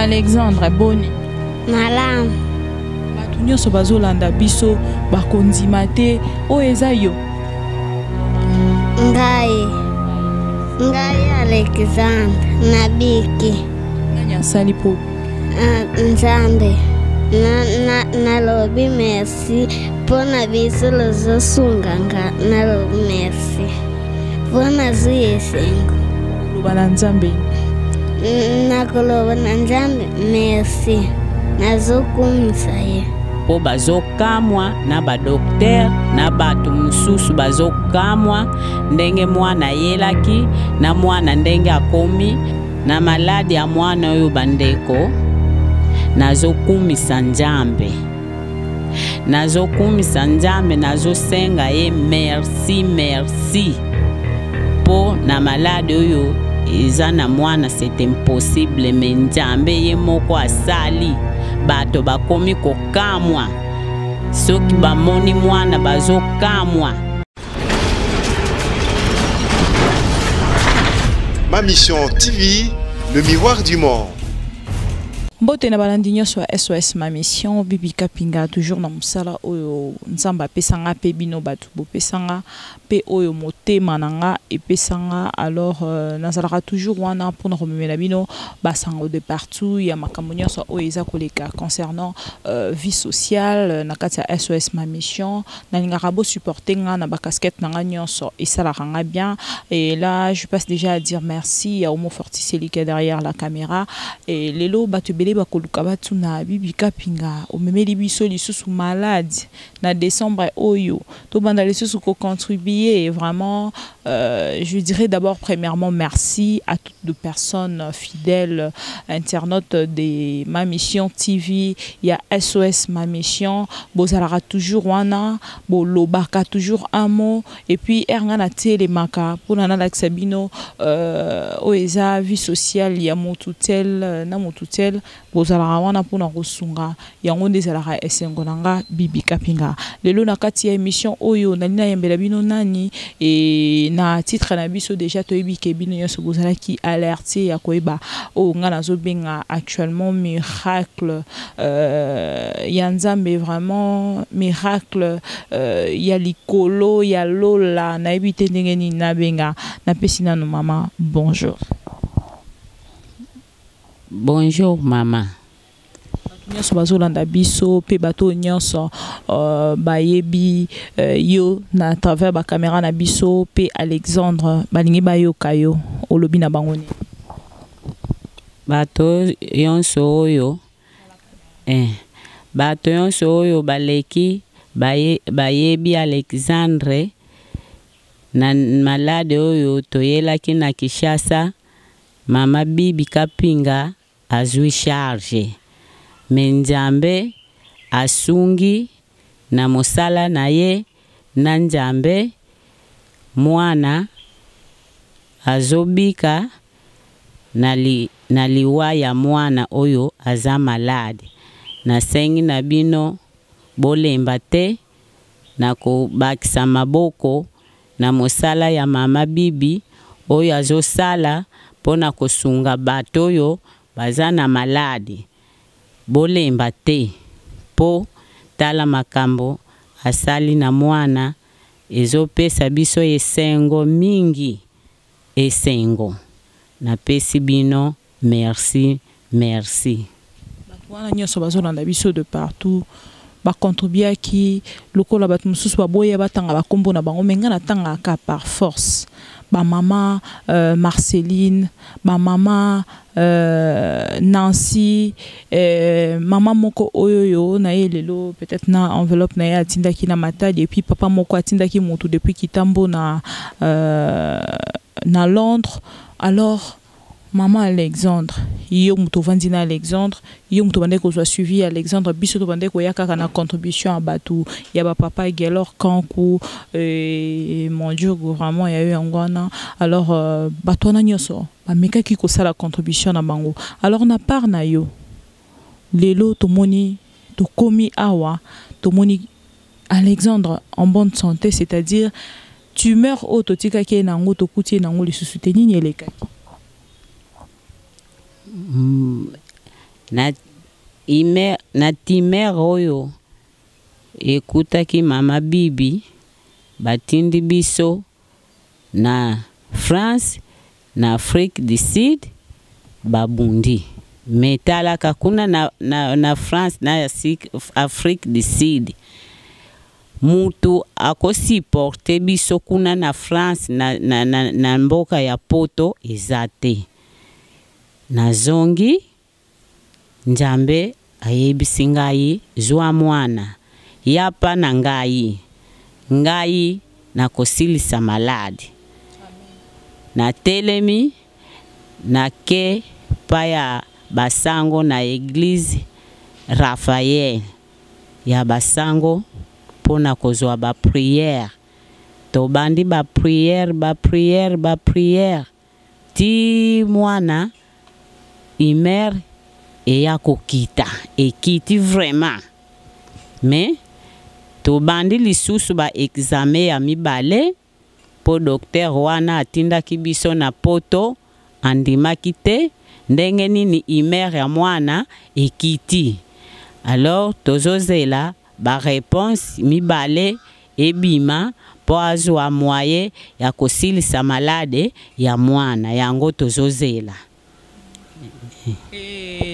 Alexandre, boni? Malamu. Bato nyonso bazolanda biso bakondima te oyo eza yo. Ngai ngai Alexandre nabiki. Nani asali po? Ah, Nzambe nalobi na, na merci mpo na biso lozosunga nga nalobi merci mpo nazwi esengo. Loba na Nzambe. Nakoloba na Nzambe merci, nazokumisa ye. Mpo bazokamwa na badoktere na bato mosusu bazokamwa ndenge mwana ayelaki na mwana ndenge akomi na maladi ya mwana oyo. Bandeko, nazokumisa Nzambe, nazokumisa Nzambe, nazosenga ye merci, merci mpo na maladi oyo eza na mwana. C'est impossible, mais Nzambe ye moko asali. Bato bakomi kokamwa soki bamoni mwana, bazokamwa. Ma Mission TV, le miroir du monde. Mbote na balandi nyonso ya SOS Ma Mission. Bibi Kapinga toujours na mosala oyo Nzambe apesanga mpe bino bato bopesanga mpe oyo motema na nga epesanga. Alors nazalaka toujours wana mpona komemela bino basango de partout ya makambo nyonso oyo eza koleka concernant vie sociale na kati ya SOS Ma Mission. Nalingaka bosupporte nga na bacasquette na nga nyonso, esalaka nga bien. Et là, je passe déjà à dire merci ya Homo Forticelike derrière la caméra. Et lelo bato ebele bakoluka batuna: Bibi Kapinga, omemeli biso lisusu malade na décembre oyo, tobanda lisusu kocontribuer? Vraiment, je dirais d'abord premièrement merci à toutes les personnes fidèles internautes de Ma Mission TV ya SOS Ma Mission. Bozalaka toujours wana, bolobaka toujours un mot. Et puis heure nga na telemaka mpona nalakisa bino oyo eza vie sociale ya motu tel na motu tel, bozalaka wana mpona kosunga. Yango nde ezalaka esengo na nga Bibi Kapinga. Lelo na kati ya émission oyo, nali nayembela bino nani? E na titre na biso déjà toyebi ke bino nyonso bozalaki alerte ya koyeba oyo nga nazobenga actuellement miracle ya Nzambe, vraiment miracle ya likolo ya lola. Nayebi te ndenge nini nabenga. Napesi nano mama bonjour. Bonjour mama. Nyonso bazolanda biso mpe bato nyonso bayebi yo na travers bacaméra na biso mpe Alexandre, balingi bayoka yo olobi na bango nini? Bato nyonso oyo bato nyonso oyo baleki bayebi Alexandre na malade oyo toyelaki na Kinshasa, mama Bibi Kapinga azwi charge, mais Nzambe asungi na mosala na ye na Nzambe, mwana azobika na liwa ya mwana oyo aza malade. Nasengi na bino bolemba te na kobakisa maboko na mosala ya mama Bibi oyo azosala mpo na kosunga bato oyo baza na maladi. Bolemba te, mpo tala makambo asali na mwana, ezopesa biso esengo mingi, esengo. Napesi bino merci, merci. Bato wana nyonso bazolanda biso de partout, bacontribuaki lokola bato mosusu baboya batanga bakombo na bango, mais ngai natangaka par force. Bamama Marceline, bamama Nancy, mama moko oyo yo na ye lelo peut-être na enveloppe na ye atindaki na Matadi, et puis papa moko atindaki motu depuis Kitambo na Londres. Alors mama Alexandre, yo moto ovandi na Alexandre, yo moto obandaki kozwa suivi ya Alexandre, biso tobandaki koya kaka na contribution ya bato ya bapapa Gelor Kanku, mon Dieu, vraiment ya yo yango wana. Alors bato wana nyonso bamekaki kosala contribution na bango. Alors na part na yo, lelo tomoni tokomi awa, tomoni Alexandre en bonne santé, c'est-à-dire tumeur oyo totikaki ye nango, tokuti ye nango lisusu te. Nini elekaki? Na imer, na timer oyo ekutaki mama Bibi, batindi biso na France, na Afrique du Sud, babundi. Me talaka kuna na, na, na France na Afrique du Sud, mutu akosupporte biso kuna na France na, na, na, na mboka ya poto eza te. Nazongi, Nzambe ayebisi ngai zwa mwana yapa na ngai, ngai nakosilisa maladi. Natelemi nake pa ya basango na eglise Raphaël ya basango mpo na kozwa ba prière. Tobandi ba prière ba prière ba prière ti mwana humeur eya kokita, ekiti vraiment. Mais tobandi lisusu ba examen ya mibale mpo docteur wana atindaki biso na poto andimaki te ndenge nini humeur ya mwana ekiti. Alors tozozela ba réponse mibale ebima mpo azwa moyen ya kosilisa malade ya mwana, yango tozozela.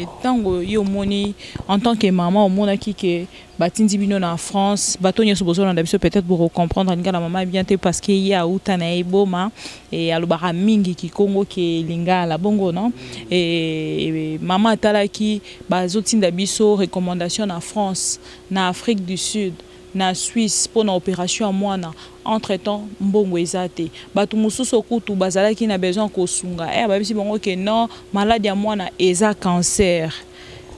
Ntango yo omoni en tant que mama, omonaki ke batindi bino na France, bato nyonso bozolanda biso peut-être bokocomprendre lingala mama bien te, parce que ye auta na ye boma e alobaka mingi kikongo ke lingala bongo non. E, mama atalaki bazotinda biso recommandation na France, na Afrique du Sud, na Suisse mpo na opération ya mwana. Entre temps mbongo eza te. Bato mosusu okutu bazalaki na besoin kosunga e babisi bango ke non, maladi ya mwana eza cancer.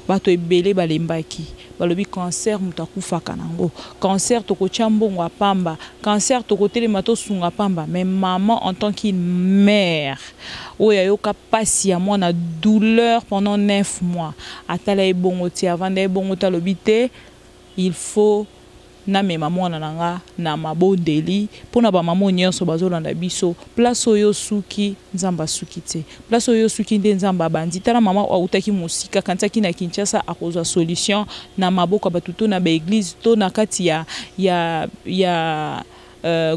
Bato ebele balembaki, balobi cancer moto akufaka nango, cancer tokotia mbongo ya pamba, cancer tokotelema tosunga pamba. Mais maman, en tant qu'une mère oyo ayoka pasi ya mwana, douleur pendant 9 mois, atala ye bongo te, avanda ye bongo te, alobi te, il faut namema mwana na nga na mabondeli. Mpona bamama nyonso bazolanda biso, place oyo suki Nzambe asuki te, place oyo suki nde Nzambe abandi. Tala mama autaki mosika, akanisaki na Kinshasa akozwa solution na maboko ya bato to na baeglise to na kati ya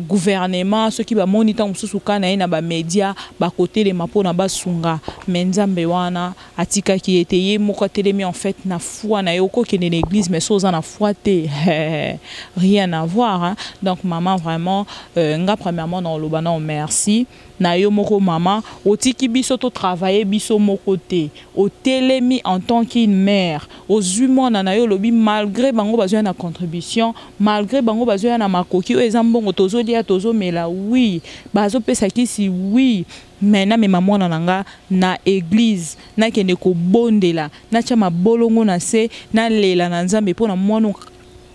gouvernement. Soki bamoni ntango mosusu ka na ye na bamédia, bakotelema mpona basunga. Me Nzambe wana atikaki ete ye moko atelemi en fait na foi na ye. Okokende na église, mais so oza na foi te, rien à voir, hein? Donc maman, vraiment, nga premièrement na oloba na merci na yo moko. Mama, otiki biso totravaille biso moko te, otelemi en tant qu'une mère, ozwi mwana na yo, olobi malgré bango bazwa na contribution, malgré bango bazwa na makoki oyo eza mbongo, tozolia, tozomela, oui, bazopesa kisi, oui, mais namema mwana na nga na église, nakende kobondela, natya mabolongo na se, nalela na Nzambe mpo na mwana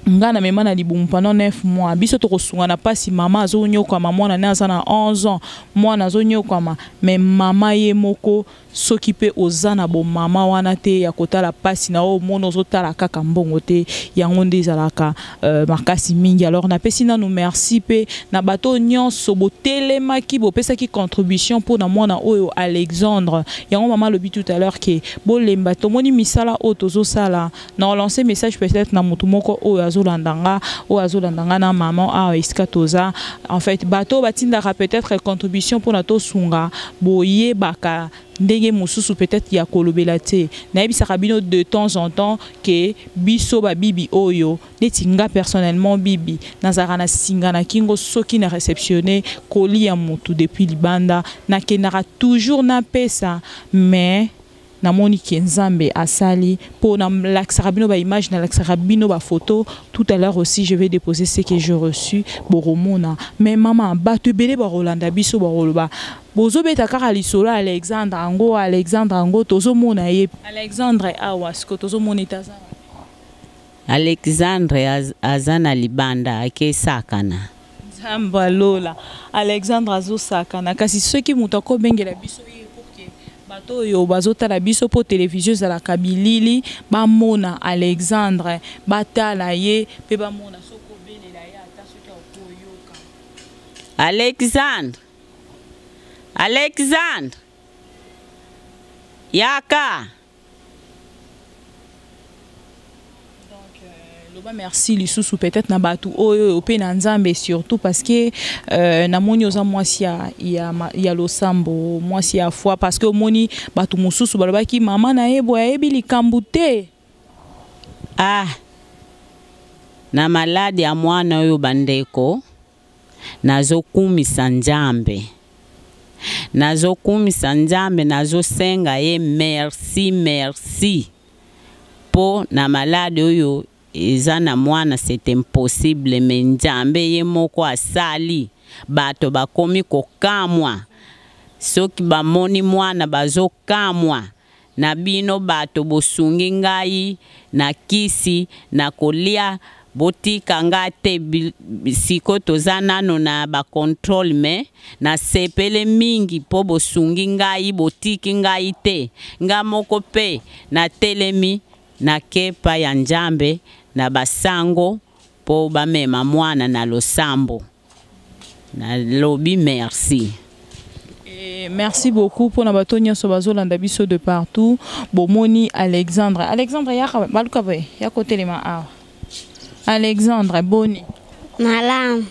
nga namema na libumu pendant 9 mois. Biso tokosunga na mpasi. Mama azonyokwama, mwana ne aza na 11 ans, mwana azonyokwama, mais mama ye moko, soki mpe oza na bomama wana te ya kotala mpasi na oyo omona, ozotala kaka mbongo te, yango nde ezalaka makasi mingi. Alors napesi nanu merci mpe na bato nyonso botelemaki, bopesaki contribution mpona mwana oyo Alexandre. Yango mama alobi tout à l'heure ke bolemba, tomoni misala oyo tozosala. Na lancer message peut-être na motu moko oyo azolanda nga, oyo azolanda nga na mama awa esika toza. En fait, bato batindaka peut-être contribution mpona tosunga, boyebaka ndenge mosusu peut-être ya kolobela te. Nayebisaka bino de temps en temps ke biso babibi oyo, neti nga personnellement bibi, nazalaka na singa na kingo. Soki na réceptionne colis ya motu depuis libanda, nakendaka toujours napesa. Mais namoni ke Nzambe asali mpo nalakisaka bino baimage, nalakisaka bino bafoto. Tout à l'heure aussi, je vais déposer ce que j'ai reçu, boromona. Mais mama, bato ebele bakolanda biso, bakoloba bozobeta kaka lisolo Alexandre yango, Alexandre yango tozomona ye. Alexandre awa siko tozomona ete aza Alexandre aza na libanda, akesakana. Nzambe alola, Alexandre azosakana. Kasi soki moto akobengela biso ye pour ke bato oyo bazotala biso, mpo televizio ezalaka bilili, bamona Alexandre, batala ye mpe bamona soki obelela ye, ata soki akoyoka. Alexandre, Alexandre, yaka. Loba merci lisusu peut-être na bato oyo mpe na Nzambe surtout, parce que namoni oza mwasi ya losambo, mwasi ya foi, parce que omoni bato mosusu balobaki mama na ye boye ayebi likambo te. Ah, na maladi ya mwana oyo, bandeko, nazokumisa Nzambe, nazokumisa Nzambe, nazosenga ye merci, merci mpo na maladi oyo eza na mwana. C'est impossible, mais Nzambe ye moko asali. Bato bakomi kokamwa soki bamoni mwana, bazokamwa na bino. Bato bosungi ngai na kisi na kolia, botika nga te. Sikoyo toza nano na bacontrôle, mais nasepele mingi mpo bosungi ngai, botiki ngai te. Nga moko mpe natelemi, nakepa ya Nzambe na basango mpo bamema mwana na losambo. Nalobi merci. Et merci beaucoup pour na bato nyonso bazolanda biso de partout. Bomoni Alexandre. Alexandre, yaka, baluka boye, ya kotelema awa. Alexandre, boni? Malamu.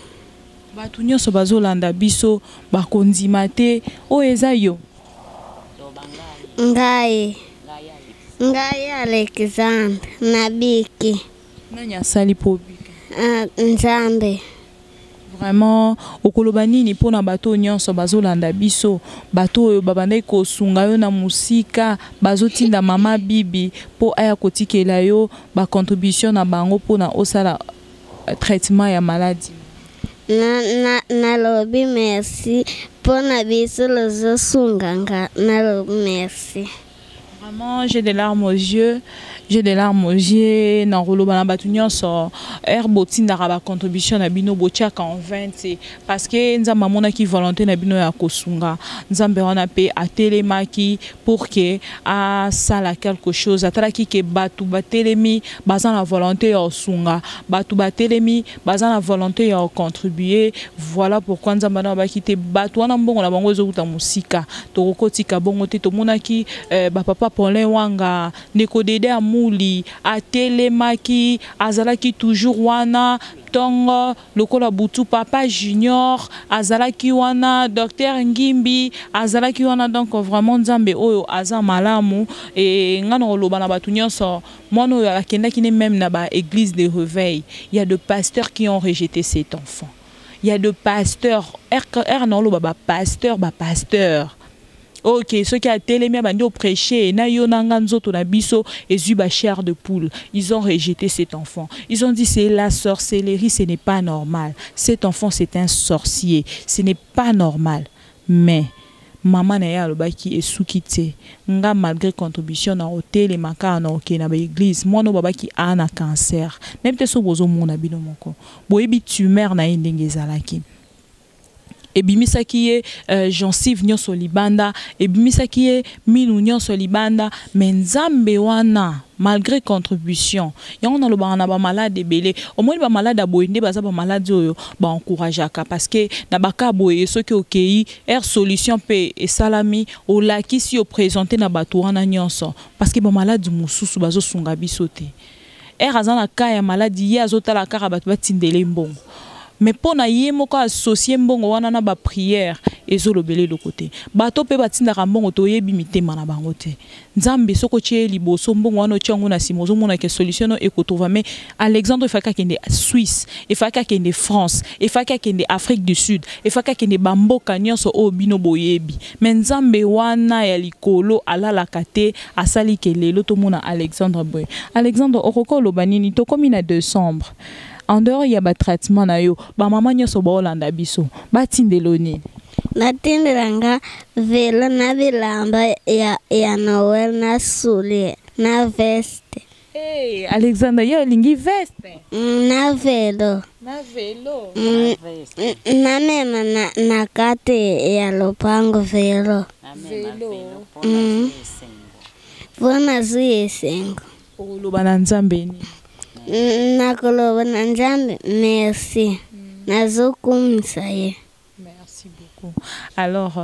Bato nyonso bazolanda biso bakondima te oyo eza yo. Ngai Alexandre, nabiki. Nani asali mpo obika? Ah, Nzambe. Vraiment, okoloba nini mpona bato oyo nyonso bazolanda biso, bato oyo babandaki kosunga yo na mosika, bazotinda mama Bibi mpo aya kotikela yo bacontribution na bango mpona osala traitement ya maladi? Nalobi merci mpona biso lozosunga nga, nalobi merci. Vraiment, j'ai des larmes aux yeux. J'ai des larmes aux yeux. Na koloba na bato nyonso, ere botindaka bacontribution na bino, botiaka en 20, parce que Nzambe amonaki volonté na bino ya kosunga. Nzambe wana mpe atelemaki pour que asala quelque chose. Atalaki ke bato batelemi, baza na volonté ya kosunga, bato batelemi, baza na volonté ya kocontribuer. Voilà pourquoi Nzambe wana abaki te bato wana mbongo na bango ezokuta mosika, tokokotika bongo te. Tomonaki bapapa Paulin Wanga, ndeko Dede Amuli atelemaki, azalaki toujours wana ntongo lokola butu. Papa Junior azalaki wana, docteur Ngimbi azalaki wana. Donc vraiment, Nzambe oyo aza malamu. E nga na koloba na bato nyonso, mwana oyo akendaki ne même na baéglise de réveil, il y a de pasteurs qui ont rejeté cet enfant. Il y a de pasteurs, r na oloba bapasteur, bapasteur. Ok, soki atelemi, abandi oprêche na yo na nga, nzoto na biso ezwi ba chair de poule. Ils ont rejeté cet enfant, ils ont dit: c'est la sorcellerie, ce n'est pas normal, cet enfant, c'est un sorcier, ce n'est pas normal. Mais mama na ye alobaki esuki te, nga malgré contribution na otelema kaka na okende na baéglise. Mwana oyo babaki aa na cancer, nayebi te soki bozomona bino moko, boyebi tumeur na ye ndenge ezalaki, ebimisaki ye gencive nyonso libanda, ebimisaki ye minu nyonso libanda. Mais Nzambe wana, malgré contribution yango, nalobaka na bamalade ebele, omoni bamalade ya boye nde baza bamalade oyo baencourageaka, parce que na baka boye, soki okei aire, solution mpe esalami, olakisi, oprésente na bato wana nyonso, parce que bamalade mosusu bazosunga biso te. Ere aza na ka ya maladi, ye azotala kaka bato batindele mbongo, mais mpo na ye moko associe mbongo wana na baprière, ezolobela eloko te. Bato mpe batindaka mbongo, toyebi mitema na bango te. Nzambe, soki otie ye liboso, mbongo wana otie yango na nsima, ozomona ke solution no ekotrouva. Mais Alexandre efaki akende Suisse, efaki akende France, efaki akende Afrique du Sud, efaki akende bamboka nyonso oyo bino boyebi. Mais Nzambe wana ya likolo alalaka te, asali ke lelo tomona Alexandre boye. Alexandre, okoki oloba nini? Tokomi na décembre. En dehors ya batraitement na yo, bamama nyonso baolanda biso, batindelo nini? Batindela nga velo na bilamba ya Noël na soulier na veste. Hey, Alexandre, yo olingi veste? Na velo. Na velo. Namema na kati ya lopango velo. Velo. Mpo nazwi esengo. Okoloba na Nzambe nini? Nakoloba na Nzambe merci, nazokumisa ye. Merci beaucoup. beaucoup. Alors,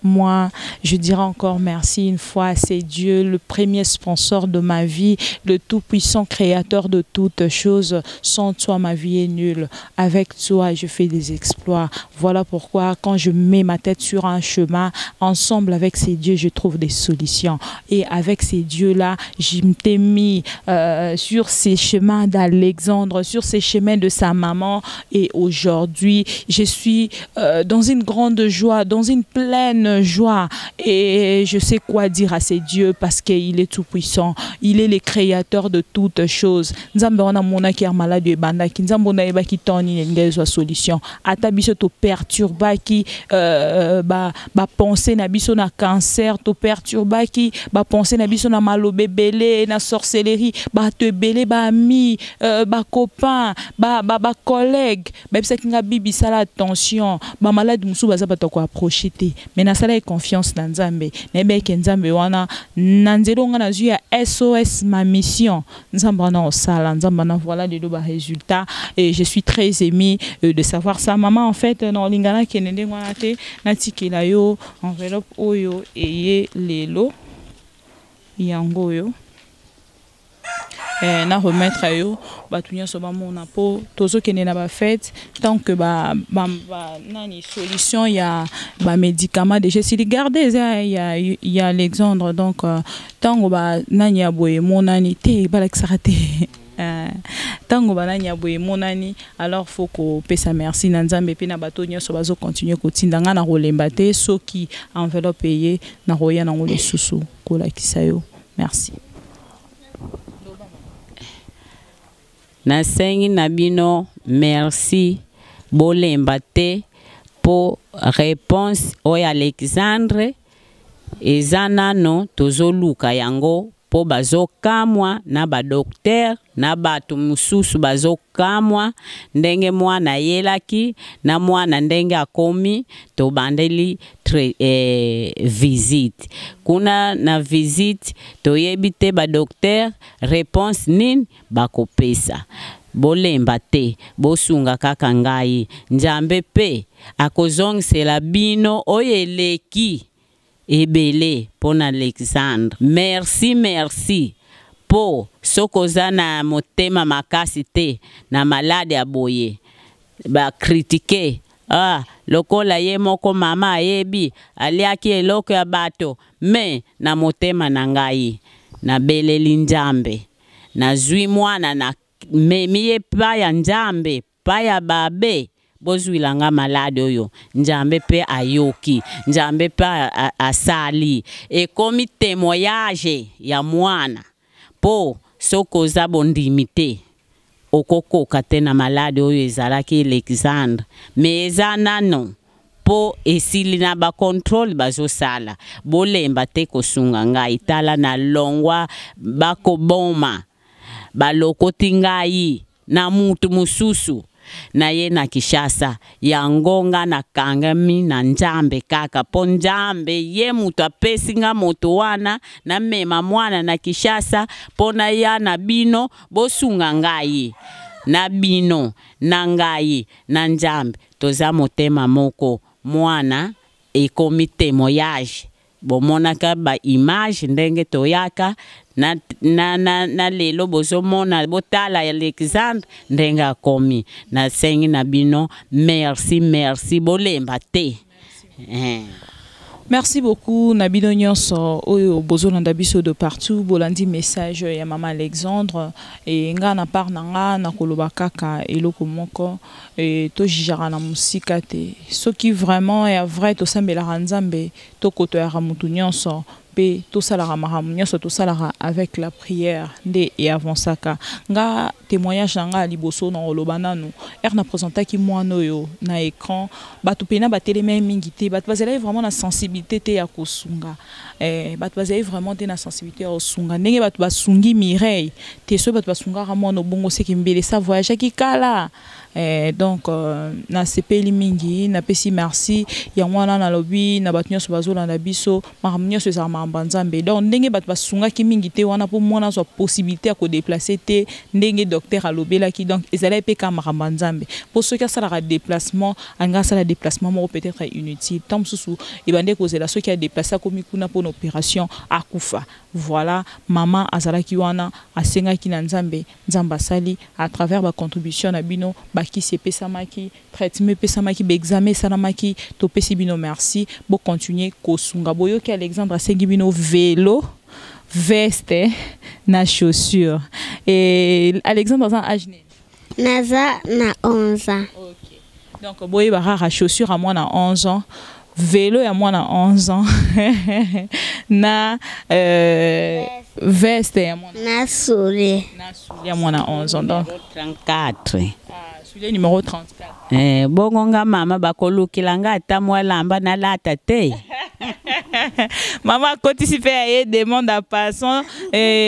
moi, je dirais encore merci une fois. C'est Dieu, le premier sponsor de ma vie, le tout-puissant créateur de toutes choses. Sans toi, ma vie est nulle. Avec toi, je fais des exploits. Voilà pourquoi, quand je mets ma tête sur un chemin, ensemble avec ces dieux, je trouve des solutions. Et avec ces dieux-là, je m'étais mis sur ces chemins d'Alexandre, sur ces chemins de sa maman. Et aujourd'hui, je suis dans une grande joie, dans une pleine joie. Et je sais quoi dire à ces dieux parce qu'il est tout-puissant. Il est le créateur de toutes choses. Nzambe wana monaki ya malade ebandaki. Nzambe wana ayebaki ntango nini elingi ezwa solution. Ata biso toperturbaki ba pensée na biso na cancer, toperturbaki ba pensée na biso na maloba ebele, na sorcellerie, bato ebele, ba amis, ba copain, ba collègue bayebisaki nga: "Bibi, sala attention, ba malade mosusu baza bato ya koapproche te." Mais nasalaki confiance na Nzambe. Nayebaki Nzambe wana na nzela nga nazwi ya SOS Ma Mission, Nzambe wana osala, Nzambe wana. Voilà lelo ba résultat et je suis très émue de savoir ça. Maman, en fait, na olinga nakende ndenge wana te, natikela yo enveloppe oyo eye lelo, yango oyo na remettre yo, bato nyonso bamona, mpo tozokende na ba fête. Tant que ba nani solution ya ba médicament déjà esili, garde eza ya Alexandre. Donc ntango banani ya boye emonani te, balakisaka te. Ntango banani ya boye emonani, alors faut kopesa merci na Nzambe mpe na bato nyonso bazocontinue kotinda. Ngai na kolemba te, soki enveloppe eye, na koya nango lisusu kolakisa yo. Merci. Nasengi na bino merci, bolemba te, mpo réponse oyo Alexandre eza nano tozoluka yango, mpo bazokamwa na ba docteur na bato mosusu, bazokamwa ndenge mwana ayelaki na mwana ndenge akomi. Tobandeli visite kuna. Na visite toyebi te ba docteur réponse nini bakopesa. Bolemba te, bosunga kaka ngai. Nzambe mpe akozongisela bino oyo eleki ebele mpo na Alexandre. Merci, merci, mpo soki oza na motema makasi te na malade ya boye, bakritike lokola ye moko mama ayebi aliaki eloko ya bato. Me na motema na ngai nabeleli Nzambe, nazwi mwana, na memi ye pa ya Nzambe, pa ya babe bozwila nga malade oyo. Nzambe mpe ayoki, Nzambe mpe asali, ekomi témoignage ya mwana. Mpo soki oza bondimi te, okokoka te na malade oyo ezalaki Alexandre. Me eza nano mpo esili na ba contrôle bazosala. Bolemba te kosunga ngai. Tala, nalongwa, bakoboma, balokoti ngai na mutu mosusu na ye na Kinshasa. Yango nga nakangami na Nzambe kaka, mpo Nzambe ye moto apesi nga moto wana, namema mwana na Kinshasa mpo naya na bino. Bosunga ngai na bino, na ngai na Nzambe toza motema moko. Mwana ekomi témoignage, bomonaka ba image ndenge toyaka na lelo bozomona. Botala Alexandre ndenge akomi. Nasengi na bino merci, merci, bolemba te. Merci beaucoup na bino nyonso oyo bozolanda biso de partout. Bolandi message ya mama Alexandre. E nga na part na nga, nakoloba kaka eloko moko: tojugeaka na mosika te. Soki vraiment ya vrai tosambelaka Nzambe, tokotoyaka motu nyonso mpe tosalaka makambo nyonso, tosalaka avec la prière nde eavansaka. Nga témoignage na nga ya liboso na koloba nanu, ere na présentaki mwana oyo na écran, bato mpena batelemai mingi te. Bato bazalaki vraiment na sensibilité te ya kosunga. Bato bazali vraiment te na sensibilité ya kosunga ndenge bato basungi Mireille te. Soki bato basungaka mwana obongo, seki mbele sa voyageaki kala. Donc nasepeli mingi, napesi merci. Yango wana nalobi na bato nyonso bazolanda biso, makambo nyonso ezala makambo. makambo ya Nzambe. Donc ndenge bato basungaki mingi te wana mpo mwana azwa possibilité ya kodeplace te ndenge docteur alobelaki, donc ezalaki mpe kaka makambo ya Nzambe, mpo soki asalaka déplacement, alingi asala déplacement moko peut-être inutile, ntango mosusu ebande kozela soki adeplace akomi kuna mpona opération, akufa. Voilà, mama azalaki wana, asengaki na Nzambe, Nzambe asali à travers bacontribution na bino, bakisi epesamaki, traitement epesamaki, baexamen esalamaki. Topesi bino merci, bocontinue kosunga. Boyoki, Alexandre asengi bino vélo, veste na chaussure. Et Alexandre aza âge nini? Naza na 11 ans. Okay. Donc boyeba kaka, chaussure ya mwana 11 ans, vélo ya mwana 11 ans na veste ya mwana na soulier. Na soulier ya mwana 11 ans, donc 34. Ah, soulier numéro 34. Eh, bongo nga mama bakolukila nga ata mwa lamba nalata te. Mama akotisi mpe aye demande en passant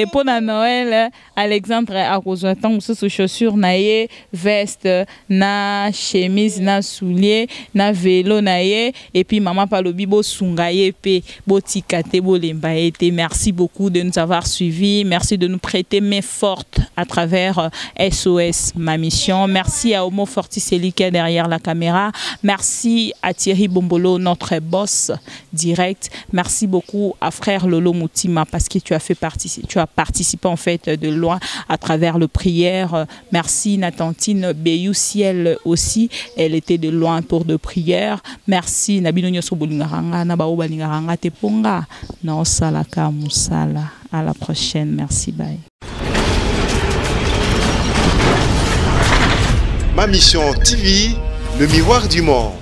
mpo na Noël. Alexandre akozwa ntango mosusu chaussure na ye, veste na chemise na soulier na vélo na ye. Et puis mama mpe alobi bosunga ye mpe, botika te, bolemba ye te. Merci beaucoup de nous avoir suivis, merci de nous prêter main forte à travers SOS Ma Mission. Merci à Homo Fortis qui est derrière la caméra, merci à Thierry Bombolo, notre boss direct, merci beaucoup à frère Lolo Moutima parce que tu as participé en fait de loin à travers le prière. Merci Natantine Beyou Ciel aussi, elle était de loin pour de prières. Merci na bino nyonso bolingaka nga na bao balingaka nga te, mpo nga naosalaka mosala. À la prochaine, merci, bye. Ma Mission TV, le miroir du monde.